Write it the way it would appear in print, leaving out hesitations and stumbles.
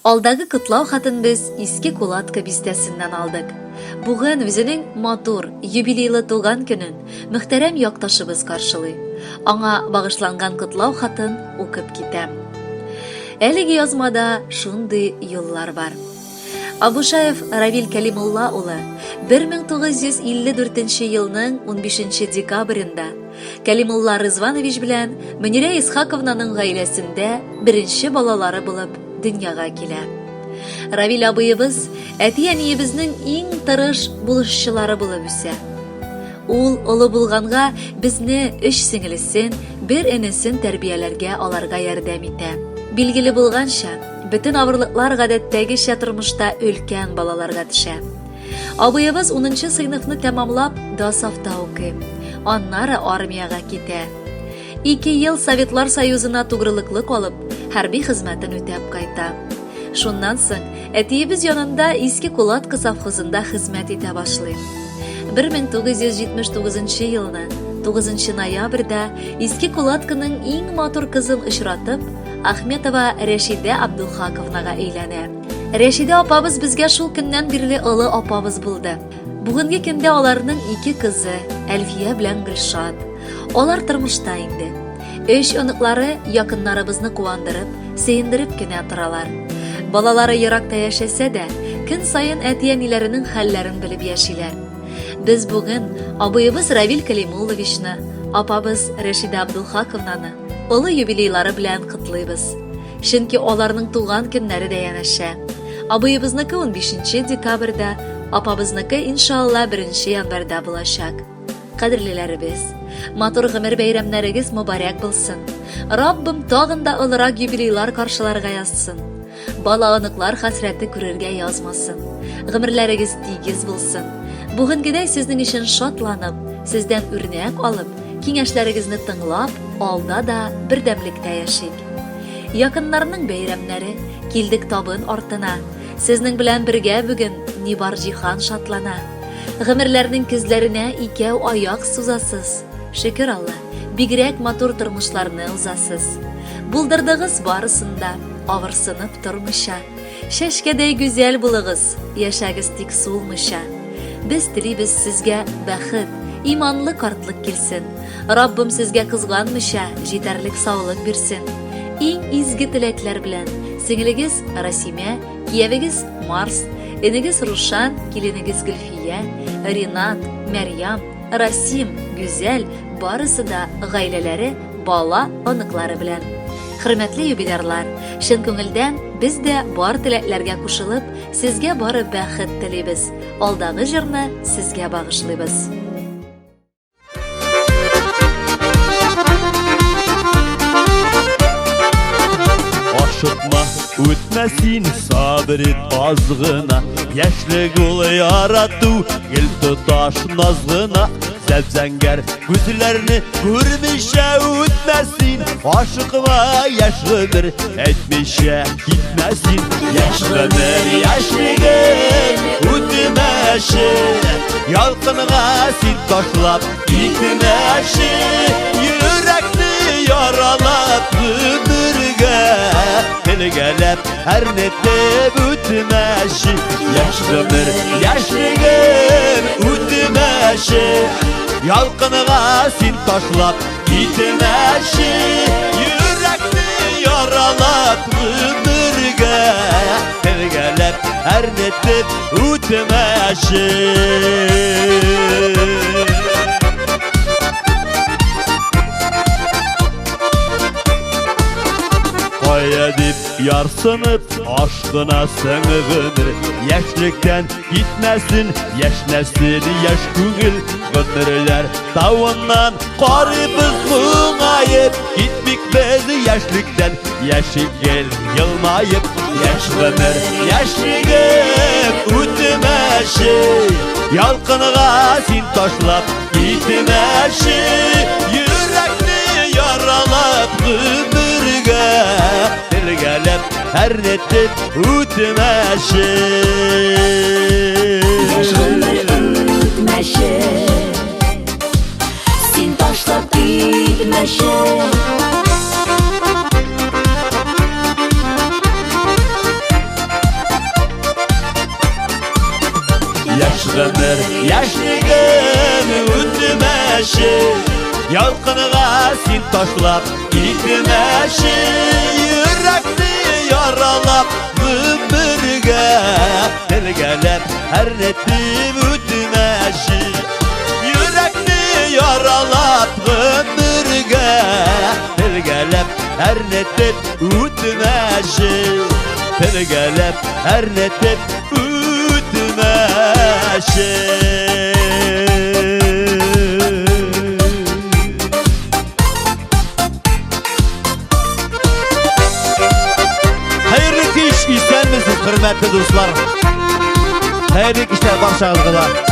Алдагы котлау хатын без Иске Кулатка бистәсеннән алдык. Бүген үзенең матур, юбилейлы туган көнен мөхтәрәм якташыбыз каршылый. Аңа багышланган котлау хатын укып китәм. Әлеге язмада шундый юллар бар. Абушаев Равил Кәлимулла улы 1954 елның 15 декабрендә Кәлимулла Рызванович белән Мөнирә Исхаковнаның гаиләсендә беренче балалары булып дөньяга килә. Равил абыебыз әти-әниебезнең иң тырыш булышчылары булып үсә. Ул олы булганга безне өч сеңелесен, бер энесен тәрбияләргә аларга ярдәм итә. Билгеле булганча, бөтен авырлыклар гадәттәгечә тормышта өлкән балаларга төшә. Абыебыз унынчы сыйныфны тәмамлап, ДОСАВта укый. Аннары армиягә китә. Ике ел Советлар Союзына тугрылыклы калып, хәрби хезмәтен үтәп кайта. Шуннан соң әтиебез янында Иске Кулатка совхозында хезмәт итә башлый. 1979 елны 9 ноябрьдә Иске Кулатканың иң матур кызын очратып, Ахметова Рәшидә Абдулхаковнага өйләнә. Рәшидә апабыз безгә шул көннән бирле олы апабыз булды. Бүгенге көндә аларның ике кызы, Әлфия белән Гөлшат. Алар тормышта инде. Өч оныклары якыннарыбызны куандырып, сөендереп кенә торалар. Балалары еракта яшәсә дә, көн саен әти-әниләренең хәлләрен белеп яшиләр. Без бүген абыебыз Равил Калимулловичны, апабыз Рәшидә Абдулхаковнаны олы юбилейлары белән котлыйбыз. Чөнки аларның туган көннәре дә янәшә. Абыебызныкы 15 декабрьдә, апабызныкы, иншалла, 1 январьда булачак. Кадерлеләребез, матур гомер бәйрәмнәрегез мөбарәк булсын. Раббым тагын да олырак юбилейлар каршыларга язсын. Бала-оныклар хәсрәте күрергә язмасын. Гомерләрегез тигез булсын. Бүгенгедәй сезнең өчен шатланып, сездән үрнәк алып, киңәшләрегезне тыңлап, алда да бердәмлектә яшик. Якыннарның бәйрәмнәре, килдек табын артына. Сезнең белән бергә бүген ни бар җиһан шатлана. Гомерләрнең көзләренә икәү аяк сузасыз. Шөкер Алла, бигрәк матур тормышларны узасыз. Булдырдыгыз барысын да, авырсынып тормыйча. Чәчкәдәй гүзәл булыгыз, яшәгез тик сулмыйча. Без телибез сезгә бәхет, иманлы картлык килсен. Раббым сезгә кызганмыйча җитәрлек саулык бирсен. Иң изге теләкләр белән сеңелегез Расимә, киявегез Марс, энегез Рушан, киленегез Гөлфия, Ринат, Мәрьям, Расим, Гүзәл, барысы да гаиләләре, бала, оныклары белән. Хөрмәтле юбилярлар, чын күңелдән без дә бар теләкләргә кушылып, сезгә бары бәхет телибез. Алдагы җырны сезгә багышлыйбыз. Ашыкма, үтмә син, сабыр ит аз гына. Яшьлек ул ярату, гел тоташ наз гына. Зәп-зәңгәр күзләрне күрмичә үтмә син. Ашыкма, яшь гомер, әйтмичә китмә син. Яшь гомер, яшьлегем, үтмәче. Ялкынга син ташлап китмәче. Йөрәкне яралап гомергә, телгәләп әрнетеп үтмәче. Яшь гомер, яшьлегем, үтмәче. Ялкынга син ташлап китмәче. Йөрәкне яралап гомергә, телгәләп әрнетеп үтмәче. Кая дип ярсынып ашкынасың гомер, яшьлектән китмәсен, яшьнәсен яшь күңел. Гомерләр тавыннан карыйбыз моңаеп, китмик без яшьлектән, яшик гел елмаеп. Яшь гомер, яшьлегем, үтмәче. Ялкынга син ташлап китмәче. Йөрәкне яралап гомергә, телгәләп әрнетеп үтмәче. Яшь гомер үтмәче, син ташлап китмәче. Гомер яшьлеген үтмәче, Ялкынга син ташлап китмәче, Йөрәкне яралап гомергә Телгәләп әрнетеп үтмәче, Йөрәкне яралап гомергә Телгәләп әрнетеп үтмәче, Телгәләп әрнетеп үтмәче. Хәерле кич, исәнмесез, хөрмәтле дуслар. Хәерле кичләр баршагызга да.